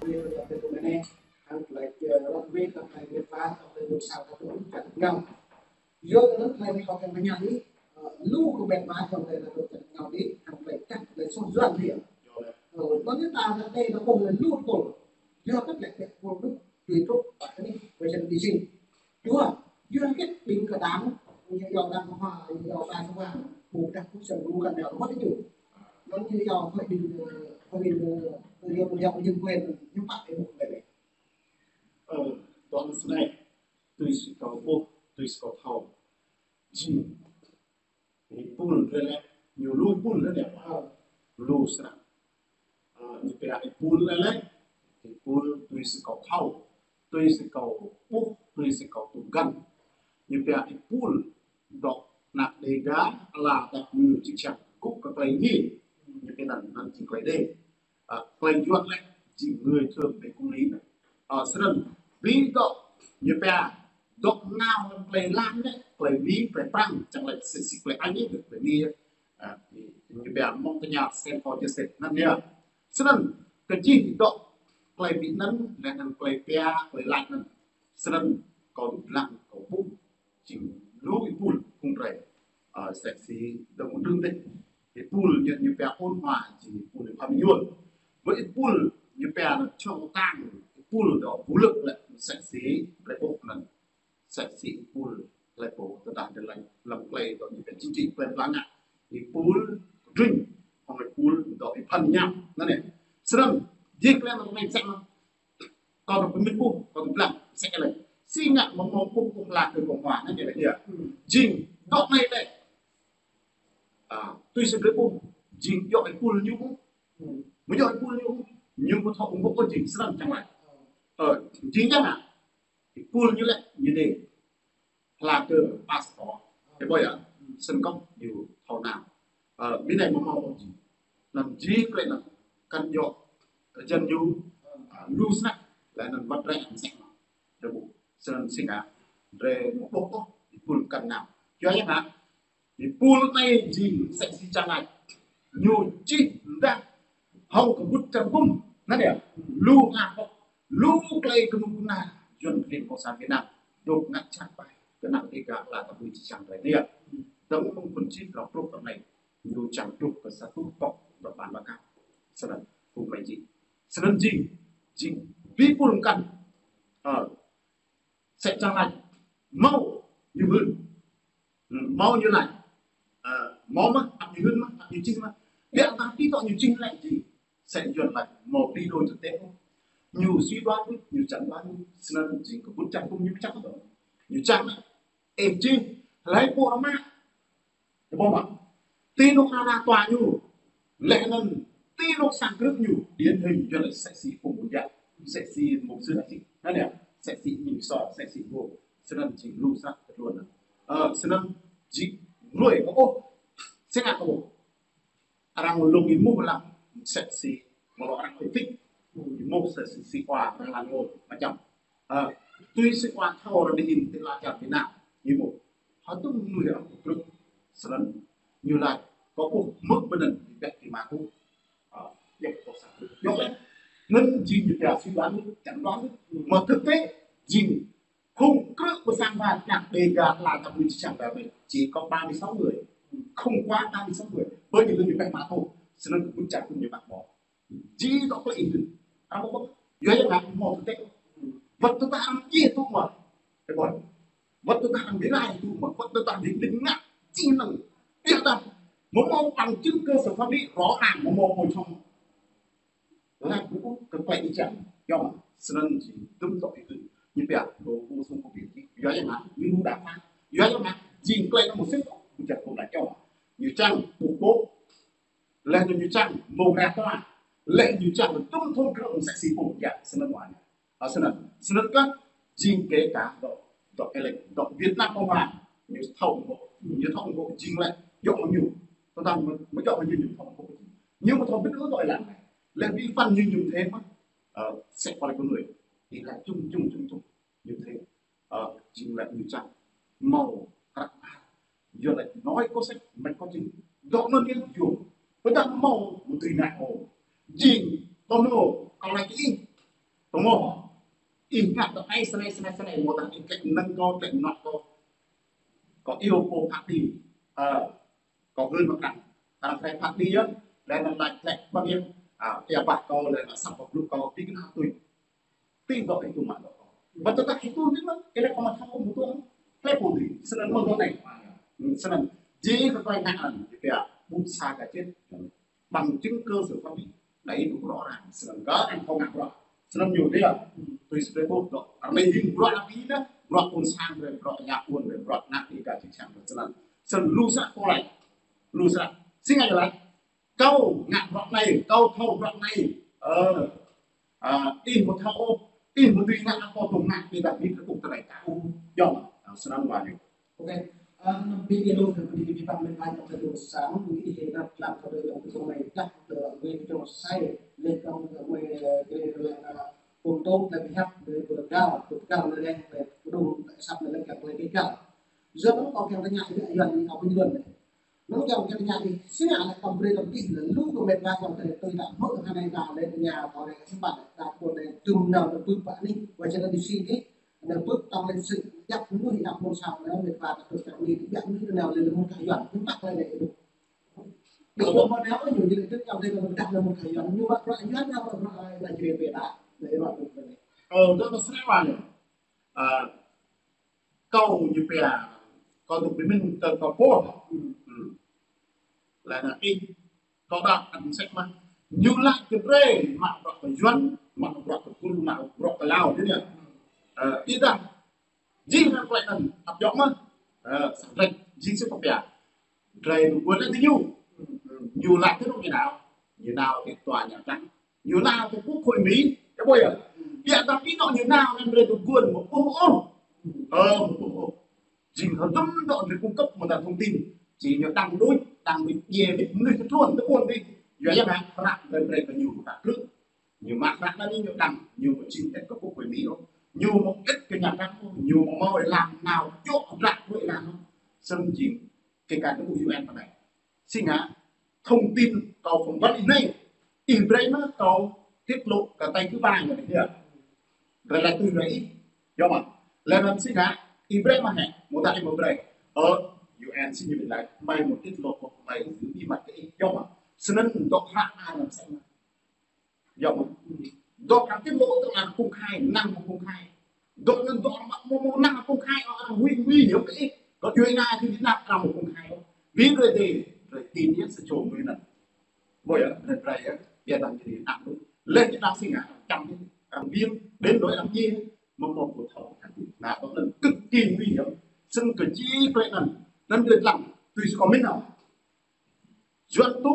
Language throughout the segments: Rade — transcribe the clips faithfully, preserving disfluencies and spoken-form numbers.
Ñu dôk ti tŭ mnei, hăng klei, ơ, rơ̆k wĭt, hăng klei wĭt wa, hăng klei wĭt sa, hăng klei wĭt čăt ngao. Yua anăn klei anei kâo čiăng mñă ih, ơ, lu kơ ƀĕ wa, hăng klei wĭt čăt ngao ih, hăng klei čăt, klei soh yuăn ih. Ơ, anăn ta anăn tê anăn ƀuh leh lu kơ. Yua kơ klei ƀĕ wa lu, tui truh, ƀă anei, wê čăt ih sĭt. Dua, yua kơ ƀĭng kơ đảng, ñu yua đảng cộng hòa, ñu yua đảng cộng hòa, ƀu đa kơ sân ƀu kăn đeo mă ñu. Anăn ñu yua hội đồng, ơ, hội đồng, ơ, yua, yua, yua quyền, ñu pă ih ƀuh leh. Ơ, dŏ anei snei, tui si kâo ƀuh, tui si kâo thâo. Jing, êpul drei lĕ, ñu lu êpul leh anei. Ơ. Lu snăk. Ơ, ñu pia êpul leh leh, êpul tui si kâo thâo, tui si kâo ƀuh, tui si kâo tŭ găn. Ñu pia êpul dôk anak Đêga, ala dap kngư čư̆ čhiăng kŭ kơ klei ngĭ. Ñu pia anăn, anăn jing klei Đê. Ơ, klei yuăn lĕ jing người thượng về công lý. Ơ, snăn, bi dôk, ñu pia, dôk nao hlăm klei lăn lĕ, klei Mi, klei Prăng, čiăng lĕ si, si klei Anh ih, klei Mi, ơ, ñu pia mơ̆ng tơña Stanford Justice, anăn yơh. Snăn, kơ jih dôk klei bi anăn, leh anăn klei pia, klei lač anăn. Snăn, kâo dlăng, kâo ƀuh, jing lu êpul phung drei. Ơ, msĕ si dơ̆ng mơ̆ng dơ̆ng dih. Êpul ñu, ñu pia ôn hòa, jing êpul ñu pha mñuôn. Wăt êpul ñu pia anăn čŏng tang, êpul dôk ƀu lơ̆k leh msĕ si drei ƀuh anăn. Msĕ si êpul klei pô tơdah drei lač hlăm klei dôk ñu pia chính trị klei blang ngă. Êpul kdrŭng, hŏng êpul dôk êphăn ñam. Anăn yơh. Snăn, jih klei anăn msĕ anăn. Kâo dôk bi mĭn ƀuh, kâo dôk blang, msĕ leh. Si ngă amâo mâo ƀuh ôh hla kơ cộng hòa anăn yơh. Jing, dôk anei leh. Ơ, tui si drei ƀuh, jing djŏ êpul ñu ƀuh. Amâo djŏ êpul ñu ƀuh, ñu ƀu thâo ƀuh ôh jing snăn čiăng lač. Ơ, jing čiăng ngă. Êpul ñu lĕ, ñu dê. Hla kơ passport. Ơ, ƀuh yơh, snăn kơh ñu thâo nao. Ơ, bi anei amâo mâo ôh jing. Anăn jih klei anăn kăn djŏ, ơ, jăn ñu, ơ, lu snăk, leh anăn wăt drei msĕ mơh. Drei ƀuh, snăn si ngă, drei amâo ƀuh ôh, êpul kăn nao. Yua ya ngă, êpul anei jing msĕ si čiăng lač. Ñu čih mdah hŏng kbŭt čar gŭm. Anăn yơh, lu ngă ƀuh, lu klei knŭk kna, yuăn klin cộng sản Việt Nam, dôk ngă čăt ƀai, kơ anak Đêga ala dap kngư čư̆ čhiăng drei anei yơh. Dơ̆ng mơ̆ng phŭn čih kơ prôk kơ anei, ñu čiăng truh kơ sa tŭ pŏk dôk ban ba kah. Snăn, phung mei jih. Snăn jing, jing, bi êpul mkăn. Ơ, msĕ čiăng lač, mâo ñu hưn. Mâo ñu lač. Ơ, mâo mơh, ăt ñu hưn mơh, ăt ñu čih mơh. Ƀiădah bi dôk ñu čih leh jing. Msĕ yuăn lač, mâo đi đôi thực tế ôh. Ñu suy đoán, ñu chẩn đoán, snăn jing kbŭt čar gŭm ñu čiăng. Ñu čiăng, ơ, jing, hlei pô mă. Ƀuh mơh. Ti anôk ana tòa ñu. Leh anăn ti anôk sang krư̆ ñu. Điển hình yuăn lač msĕ si phung ƀuôn jăk. Msĕ si mục sư hă si. Anăn yơh. Msĕ si Minh Sô, msĕ si Ngô. Snăn jing lu snăk tluôn. Ơ, snăn jing lui kơ ôh. Snăn kơ ôh. Arăng lông êmuh lăng msĕ si. Mâo lŏ arăng ôh thĭt. Êmuh msĕ si, si khua arăng lăng ngô. Mčăm. Ơ, tui si khua thâo arăng dih ti ala čar Việt Nam. Êmuh. Hơdŭm mnuih arăng kơ krư̆. Snăn ñu lač, kâo ƀuh mơ̆ng bnăn bi bĕ ti ma kâo. Ơ, yơh kâo săng. Yơh leh. Anăn jing ñu pia suy đoán, chẩn đoán. Mà thực tế, jing phung krư̆ ƀơ sang ba anak Đêga ala dap kngư čư̆ čhiăng drei chỉ có ba mươi sáu người. Không quá ba mươi sáu người. Ƀơi ñu bi bĕ ma kâo. Snăn kbŭt čar gŭm ñu ƀăk ƀô̆. Jih dôk klei ih hưn. Arăng ƀuh. Yua ya ngă mâo thực tế. Wăt tơdah arăng djiê tŭ mơh. Ơ ƀuh. Wăt tơdah arăng bi rai tŭ mơh. Wăt tơdah bi mĭn ngă. Jih năng. Ƀiădah. Mâo mâo bằng chứng cơ sở pháp lý rõ ràng mâo mâo ƀuh čŏng. Lač ƀuh kơ klei ih čiăng. Yơh mơh. Snăn jing dŭm dôk ih hưn. Ñu pia. Đô ƀuh sung kơ bi. Yua ya ngă. Ñu lu đa pha. Yua ya ngă. Jing klei anăn msĕ. Ƀuh čiăng ƀuh lač yơh. Ñu čiăng ƀuh ƀuh. Leh anăn ñu čiăng mâo hriê tòa. Leh ñu čiăng tŭm thŭn krư̆ msĕ si phung ya, snăn mơh. Ơ, snăn. Snăn kơh jing kơ ka dôk, dôk elek, dôk Việt Nam Cộng Hòa. Ñu thâo ƀuh, ñu thâo ƀuh jing leh, djŏ hŏng ñu. Tơdah mâo, mâo djŏ hŏng ñu, ñu thâo ƀuh. Ñu mâo thâo bĭt ôh dôk êlan. Leh bi păn ñu ñu thê mơh. Ơ, msĕ păl kơ nuê. Ih lač čŭng, čŭng, čŭng, čŭng. Ñu thê. Ơ, jing leh ñu čiăng. Mâo, krăk. Yua lač nói có sách, mách có chứng. Dôk anăn yơh yua. Tơdah mâo, mâo tui ngă ôh. Jing, kâo mâo, kâo lač kơ ih. Mâo, ih ngă tơ ai snei snei snei, mâo tah ih klĕ mnơ̆ng kâo, klĕ mnuă kâo. Kâo iêu pô phat đi. Ơ, kâo hưn mă krăng. Arăng krĕ phat đi yơh, leh anăn lač klĕ ƀơ̆ng yơh. A, ih ƀah kâo, leh anăn săp ƀơ̆ng blŭ kâo, ti kna tui. Ti dŏ itu mă dŏ kâo. Ƀă tơdah itu ni mơh, ih lĕ kâo mă thâo kâo mă tuôm. Klĕ pô dưi, snăn mơh dŏ anei. Snăn, jih kơ klei ngă anăn, jih pia, ƀuh sa kơ čĭt. Bằng chứng cơ sở pháp lý. Đei đủ rõ ràng. Snăn kơ anăn thâo ngă bruă. Snăn ñu dê. Tui si drei ƀuh dŏ. Ară anei hĭn bruă lăp ih nă. Bruă ƀuôn sang drei, bruă ñă ƀuôn drei, bruă anak ih ka čih čang drei snăn. Snăn lu srăng kâo lač. Lu srăng. Si ngă lač. Kâo ngă bruă anei, kâo thâo bruă anei. Ơ. A, ih mâo thâo ôh, ih mâo dưi ngă kâo tuôm ngă, ƀiădah bi kơ ƀuh tơlơi ka ôh. Yơh, a, snăn wa ñu. Ok. Ơ, năm bi êlâo kơ bi bi băng mĭn ai kơ kơ sang, bi ih hê năp tlăng kơ dơi dŏng kơ dŏng mei dah kơ wê kơ dŏng sai, leh dŏng kơ mei, ơ, kơ leh kơ leh kơ pôn tôk leh bi hăp, leh bi gao, bi gao leh leh, leh kơ dŏng săp leh leh kơ leh bi gao. Yua anăn kâo kiăng tơña ih, Yuăn, ih kâo bi Yuăn leh. Anăn kiăng kiăng tơña ih, si ngă leh kâo brei kâo bi leh lu kơ mĭt wa kâo tơlơi tui dah mơ̆ hơnai dah leh tơña kâo leh sĭt ƀă leh dah kâo leh dŭm nao leh bưp ƀă anih, wa čar anih si anih, leh bưp tăm leh si djăp mnuih ih ƀuôn sang leh mĭt wa kâo tui čar anih djăp mnuih nao leh leh mŭt kơ Yuăn, tŭ tak leh leh ih. Ƀiădah mâo nao ñu jing tŭ tak leh leh mŭt kơ Yuăn, ñu mă bruă Yuăn nao mă bruă leh jrê pê dah, leh ih mă bruă leh. Ơ, dŏ mă srăng wa ñu. A, kâo ñu pia, kâo dôk bi mĭn tơ kâo pô. Hmm. Leh anăn ih, kâo đăo ăt msĕ mơh. Ñu lač kơ drei mă bruă kơ Yuăn, mă bruă kơ Kur, mă bruă kơ Lao, jing ya. Ơ, ih dah, jing hăng klei anăn, ăt djŏ mơh. Ơ, săng drei, jing si kâo pia. Drei dôk guôn leh ti ñu. Ñu lač kơ dôk ñu nao. Ñu nao ti tòa Nhà Trắng. Ñu nao ti quốc hội Mỹ, ya ƀuh ya. Ƀiădah ti anôk ñu nao anăn drei dôk guôn mâo ƀuh ôh. Ơ, mâo ƀuh ôh. Jing hdŭm dŏ drei cung cấp mơ̆ng ta thông tin. Či ñu đăng đuč, đăng đuč djiê wĭt mnuih kơ thŭn, tơ ƀuôn dih. Yua ya mă hră drei brei kơ ñu hră krư̆. Ñu mă hră anăn ñu đăng, ñu mâo čĭm ĕt kơ quốc hội Mỹ ôh. Ñu mâo ĕt kơ Nhà Trắng ôh, ñu mâo mâo êlan nao djŏ hră krư̆ êlan ôh. Snăn jing kơ ka dôk U N pơnai. Si ngă, thông tin kâo phỏng vấn ih anei, ih brei mơh kâo tiết lộ kơ tay thứ ba ñu anei ya. Brei lač tui brei ih, yơh mơh. Leh anăn si ngă, ih brei mơh hĕ, mâo dah ih mâo brei. Ơ, U N si ñu bi lač, hmei mâo tiết lộ kơ hmei giữ bí mật kơ ih, yơh mơh. Snăn dôk hră anăn msĕ mơh. Yơh mơh. Dôk arăng tiết lộ tức là công khai, năng mâo công khai. Dôk anăn dôk arăng mâo, mâo năng công khai, arăng nguy, nguy hiểm kơ ih. Kơ djuê ana ti Việt Nam arăng mâo công khai ôh. Bi drei dê, drei tin yơh sa čô mnuih anăn. Ƀuh ya, drei, drei ya, ƀiădah drei đăng đuč. Leh drei đăng si ngă, arăng čăm ih, arăng viêm, đến nỗi arăng djiê, mâo mâo kơ thâo. Anăn dôk anăn cực kỳ nguy hiểm. Snăn kơ jih klei anăn, anăn drei dlăng, tui si kâo mĭn nao. Yuăn tŭ,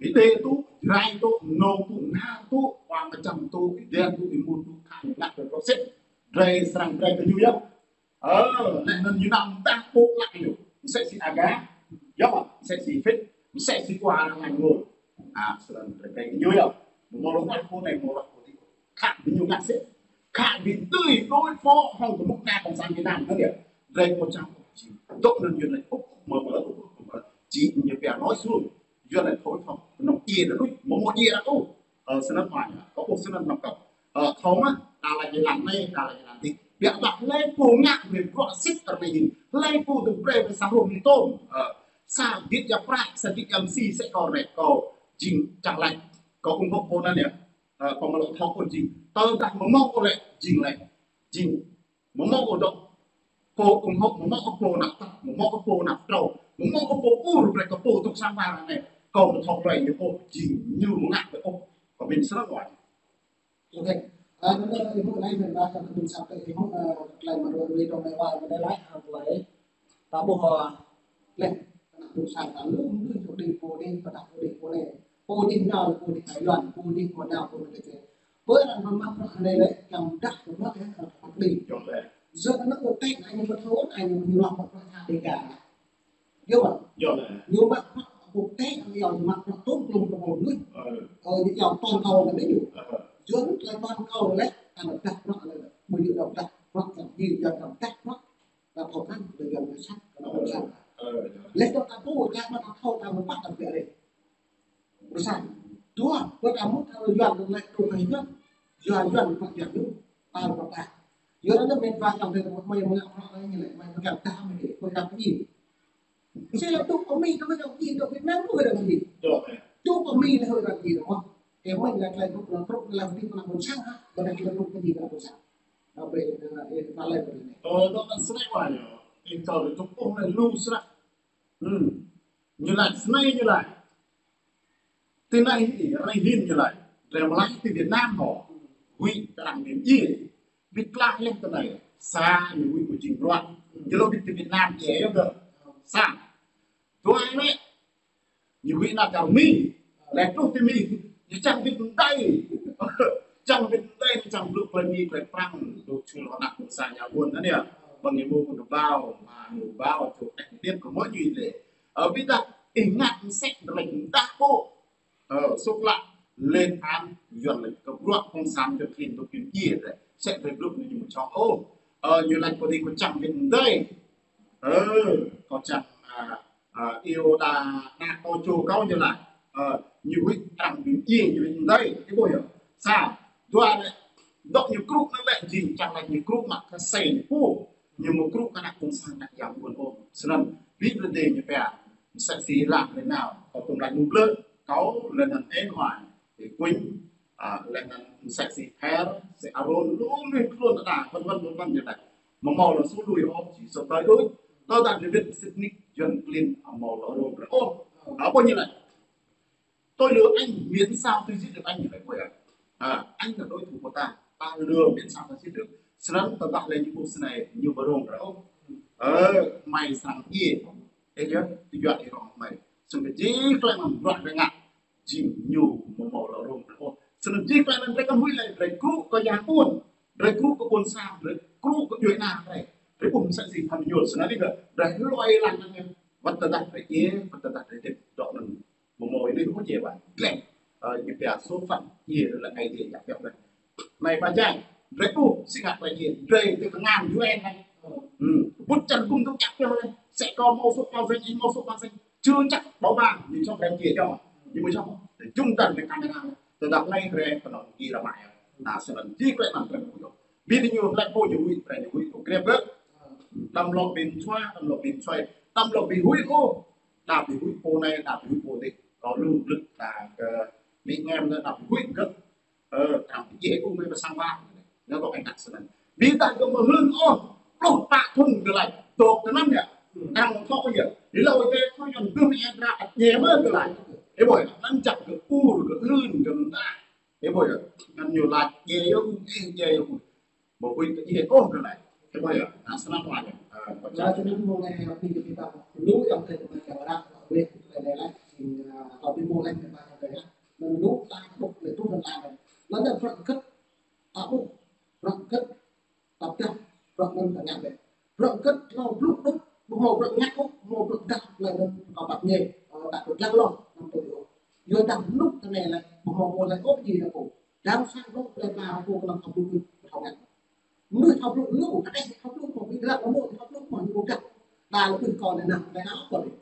Êđê tŭ, Jrai tŭ, Mnông tŭ, Nao tŭ, Wa Mčăm tŭ, Êđen tŭ, Êmŭt tŭ, khă ñu ngă kơ bruă sĭt. Drei srăng brei kơ ñu yơh. Ơ, leh anăn ñu nao mdah ƀô̆ lă ñu. Msĕ si Aga, yơh, msĕ si Fit, msĕ si Wa Arăng Lañ ngôl. A, snăn drei brei kơ ñu yơh. Mâo ruah pô anei, mâo ruah pô dih. Khă bi ñu ngă sĭt. Khă bi tui đối phó hŏng kơ mŭk na cộng sản Việt Nam anăn yơh. Drei mâo čang ôh jing. Dôk anăn Yuăn lač ôh, mâo mâo ôh, mâo mâo. Jing ñu pia nói xấu. Yuăn lač thổi phồng. Anôk djiê đa đuč, mâo mâo djiê đa ôh. Ơ, snăn mơh, kâo ƀuh snăn mơh kâo. Ơ, thâo mơh, ta lač êlan anei, ta lač êlan dih. Ƀiădah hlei pô ngă brei bruă sĭt ară anei hĭn. Hlei pô dôk brei brei sa hrô mtô. Ơ, sa gĭt ya prăk, sa gĭt ya msi, msĕ kâo rei kâo jing čang lač. Kâo ủng hộ pô anăn yơh. Ơ, kâo mlŏ thâo pô jing. Tơdah mâo mâo kâo lĕ, jing lĕ. Jing. Mâo mâo kâo dôk. Pô ủng hộ, mâo mâo kâo pô năp tăp, mâo mâo kâo pô năp trâu, mâo mâo kâo pô ur brei kơ pô dôk sang war anei. Kâo mlŏ thâo klei ñu ôh, jing ñu mngă kơ ôh. Kâo mĭn snăn wa. Ok. Ơ, anăn ih hmư̆ anei mĭn wa kơ kơ ƀuôn sang kơ ih hmư̆, ơ, klei mă ruă ruê dŏng mei wa mă anei lač hŏng klei. Ta ƀuh, ơ, leh, anak ƀuôn sang ta lu mnuih dôk dih pô dih, pơdah pô dih pô anei. Pô dih nao, pô dih nao Yuăn, pô dih mâo nao, pô dih kơ. Pơ arăng mă bruă anei leh, kiăng mdah bruă ya, arăng phat đi. Yơh leh. Yua anăn quốc tế anei ñu mă thâo, anei ñu mă bruă tha Dega. Yơh mơh. Yơh leh. Ñu mă bruă quốc tế, anăn ñu mă bruă tôm klum kơ mnuih. Ơ. Ơ, ñu yua toàn cầu anăn ñu. Ơ. Yua anăn klei toàn cầu leh, arăng mdah bruă leh. Ƀu djŏ mdah bruă, kiăng djŏ mdah bruă. Dah thâo krăn, leh Yuăn ñu sat, kơ nao ƀuôn sang. Ơ, yơh. Leh dŏ ta pô, ta mă ta thâo, ta mă păt, ta pia leh. Ƀuôn sang. Dua, kơ ta mŭt, ta Yuăn, leh truh kơ Yuăn. Yua Yuăn, Yuăn ñu, tal kota. Yua anăn mĭt wa trong tơ mei mă prăk anei ñu lĕ, mei mă kăl tah mei dê, koi rap ñu. Sĭt lĕ tŭ kơ Mi, tŭ kơ Mi, tŭ Việt Nam, koi rap ñu. Tŭ kơ Mi lĕ koi rap ñu, mơh. Ơ, mĭn lĕ klei tŭ kơ krŭ lĕ tŭ kơ năn ƀuôn sang, ha, ƀiădah klei tŭ kơ Mi kơ năn ƀuôn sang. Ơ, ƀiădah, ơ, ơ, ta lĕ ƀiădah anei. Ơ, tơ anăn snei wa ñu. Ih tơ tŭ kơ anei lu snăk. Hmm. Ñu lač snei ñu lač. Ti anei, anei hĭn ñu lač. Drei mlei ti Việt Nam hŏ. Huĭ kơ arăng bi mdjiê. Bi tlaih leh ti anei. Sa ñu huĭ kơ jing bruă. Ñu lŏ wĭt ti Việt Nam djiê yơh kơ. Sa. Dua lĕ. Ñu huĭ nao čar Mi. Leh truh ti Mi. Ñu čiăng wĭt mdei. Čiăng wĭt mdei, ñu čiăng blŭ klei Mi, klei Prăng. Dôk čhul hŏng anak ƀuôn sang ñu ƀuôn anăn yơh. Ƀăng ñu mâo kơ kbao, ma ñu kbao, čô teh tiết kơ mơ̆ ñu lĕ. Ơ, bi dah, ih ngă msĕ, leh mdah ƀô̆. Ơ, sŭk lă, lên án Yuăn lĕ kơ bruă cộng sản Yuăn klin dôk bi mdjiê lĕ. Msĕ drei blŭ ñu mčhŏ ôh. Ơ, ñu lač kơ dih kơ čiăng wĭt mdei. Ơ, kâo čiăng, a, a, iêu đa anak kâo čô kâo ñu lač. Ơ, ñu huĭ arăng bi mdjiê, ñu huĭ mdei, ih ƀuh yơh. Sa, dua lĕ, dŏ ñu krŭ anăn lĕ jing čiăng lač ñu krŭ mă kơ asei ñu pô. Ñu mâo krŭ kơ anak cộng sản anak yang ƀuôn ôh. Snăn, bi mdei ñu pia, msĕ si lăng leh nao, kâo tŭm lač ñu blư̆, kâo leh anăn ê hua, ê kuñ, a, leh anăn msĕ si Pher, si Arôn, lu mnuih kluôn đa, vân vân, vân vân ñu lač. Amâo mâo lŏ sui lui ôh, či sui tơi đuč. Tơdah David sĭt nik Yuăn klin amâo lŏ rông drei ôh. A, ƀuh ñu lač. Tôi lừa anh, miễn sao tôi giết được anh, ñu lač ƀuh yơh. À, anh là đối thủ của ta, ta lừa miễn sao ta giết được. Snăn tơdah leh ñu ƀuh snei, ñu amâo rông drei ôh. Ơ, hmei srăng djiê. Ơ, yơh, ti Yuăn ih rông hmei. Snăn kơ jih klei anăn bruă drei ngă. Jing ñu amâo mâo lŏ rông drei ôh. Snăn jih klei anăn drei kăn huĭ leh, drei krŭ kơ yang ƀuôn, drei krŭ kơ ƀuôn sang, drei krŭ kơ djuê ana drei. Drei ƀuh msĕ si Phăn Yôl snăn dih kơ, drei hluê lăng anăn yơh. Wăt tơdah drei djiê, wăt tơdah drei hdĭp dŏ anăn. Amâo mâo ênưih ôh djiê ƀai. Dleh, ơ, ñu pia số phận djiê leh Aê Diê djăp djăp leh. Anei ba jai, drei ƀuh, si ngă klei djiê, drei ti kngan U N anei. Hmm. Bŭt čar gŭm dôk djăp djăp leh. Msĕ kâo mâo số phận, ih mâo số phận. Chưa chắc bảo ban, ñu čŏk rem djiê djŏ. Ñu mâo čŏk. Jŭm dăn leh kamera. Tơdah anei hriê knŏng ih ră mă. Nah, snăn jih klei anăn drei ƀuh. Bi diñu hlei pô ñu huĭ, drei ñu huĭ, pô kriêp gơ̆. Đăm lŏ bi mčhua, đăm lŏ bi mčhua. Đăm lŏ bi huĭ ôh. Đa bi huĭ pô anei, đa bi huĭ pô dih. Kâo lu blư̆ đa kơ Mi ngem anăn đa bi huĭ gơ̆. Ơ, kăm ti djiê ung mei pơ sang wa. Ñu kơ êngăk snăn. Bi dah gơ̆ amâo hưn ôh. Pluh pă thŭn gơ̆ lač. Dôk tinăn yơh. Kăm thŏ yơh. Êlâo êdei thŏ Yuăn dŭm êa dra ăt djiê mơh gơ̆ lač. Ê ƀuh, anăn jăk gơ̆ ur, gơ̆ hưn, gơ̆ mdah. Ê ƀuh yơh. Anăn ñu lač djiê yơh ung, ih djiê yơh ung. Amâo huĭ kơ djiê ôh gơ̆ lač. Ê ƀuh yơh. Nah, snăn lač yơh. Ơ, kâo čiăng. Snăn mơ̆ng anei, ơ, bi kơ bi ta lu yang drei kơ ma jang ră, weh, klei anei lač, jing, ơ, kâo bi mơ̆ng lač kơ ma jang drei, ơ. Anăn lu ta ƀuh, leh tu anăn lač. Anăn bruă kơ̆t, ta ƀuh, bruă kơ̆t, tăp dah, bruă anăn ta ngă leh. Bruă kơ̆t, hlâo blŭ đuč, ƀu mâo bruă ngă ôh, ƀu mâo bruă dah, leh anăn kâo pap ñe, ơ, ta kơ dlăng lŏ, năm tui ôh. Yua dah mnuk tinei leh, ƀu mâo mâo leh ôh djiê leh pô. Dăng sang lŏ, leh ta pô kơ lăm thâo blŭ đuč, thâo ngă. Mnuih thâo blŭ lu, kđeh thâo blŭ mơh, bi grăp mơh, thâo blŭ mơh, ñu ƀu găp. Đa leh ƀuh kâo leh nah, leh nah kâo leh.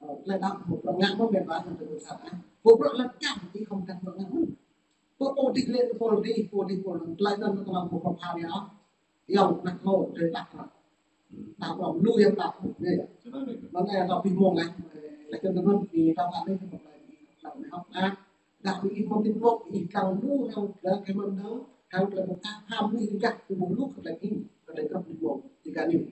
Ơ, leh nah, mâo bruă ngă mơh mĭt wa, hlăm drei ƀuôn sang ah. Mâo bruă lăn čar, ih khŏm găp bruă ngă mơh. Pô, pô dih leh, pô dih, pô dih, pô dih, leh anăn kơ lăm pô pha ya. Yơh, nah, mâo, drei dah, nah. Dah bruă lu ya, dah, ya. Anăn leh, dah bi mơ̆ng leh, leh kơ anăn, bi dah, dah, leh, dah, leh, dah, dah, dah, ih mơ̆ng tit mơ̆ng, ih dlăng lu hăng, hăng kơ mơ̆ng dơ̆ng, hăng kơ mơ̆ng kah, hăng ih dlăng, kơ mơ̆ng lu kơ leh ih, kơ leh kơ ih mơ̆ng, ti kơ anei.